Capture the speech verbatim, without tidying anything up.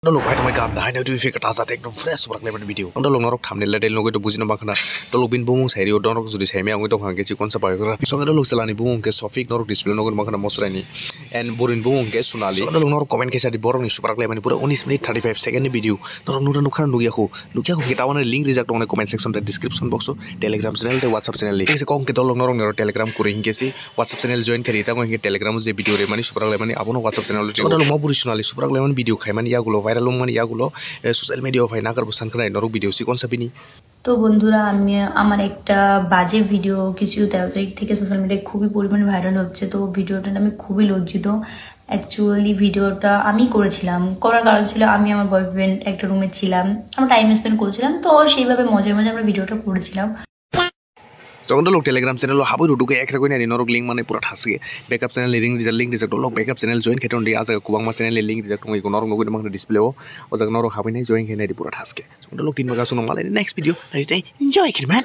Dolok bai tongmai kaham da, haino twi phi kata jate ekdom fresh subarak level video. Ang dolok norok thumbnail le del nugui to bujino bangkhana. Dolok bini bumung sai rio, dolok jodi sai maya wngwi tongkha hwnkhe chikon sa bai gra. Song dolok chalani bumung hwnkhe Sofik, norok display nugui bangkhana Mosraini. And burini bumung hwnkhe Sunali. Song dolok norok comment khe sadi borokni subarak level ni pura unis minute thirty five second ni video. Norok nura nukha nukya khu. Nukya khu khe tabana link rijak tongnai comment section tei description box o Telegram channel tei WhatsApp channel ni. Kisa kok hwnkhe dolok norok nero Telegram kuri hwnkhe si WhatsApp channel join khe ri, tamo hwnkhe Telegram o je video remani subarak lemani abono WhatsApp channel o. Song dolok mo buri Sunali subarak lemani video khaimani yagulo viral wngmani yagulo, eh, social media o phai nagar bo san khnai norok video chikon sa bini. তো বন্ধুরা, আমি আমার একটা বাজে ভিডিও কিছু তেরো তারিখ থেকে সোশ্যাল মিডিয়ায় খুবই পরিমাণে ভাইরাল হচ্ছে। তো ভিডিওটা নিয়ে আমি খুবই লজ্জিত। অ্যাকচুয়ালি ভিডিওটা আমি করেছিলাম, করার কারণ ছিল আমি আমার বয়ফ্রেন্ড একটা রুমে ছিলাম, আমরা টাইম স্পেন্ড করছিলাম, তো সেইভাবে মজায় মজায় আমরা ভিডিওটা করেছিলাম। Song dolok Telegram channel o habwi rwduk khe ekra gwi nani norok link manwi pura thasge. Backup channel ni link rijak, link rijak dolok backup channel join khe tongdi, ah jaga kwbangma channel ni link rijak tongwi norok nugui tongma display o. O jaga norok habwi nai join khe nai di pura thasge. Song dolok tin baga song malai next video nai tei enjoy khe man.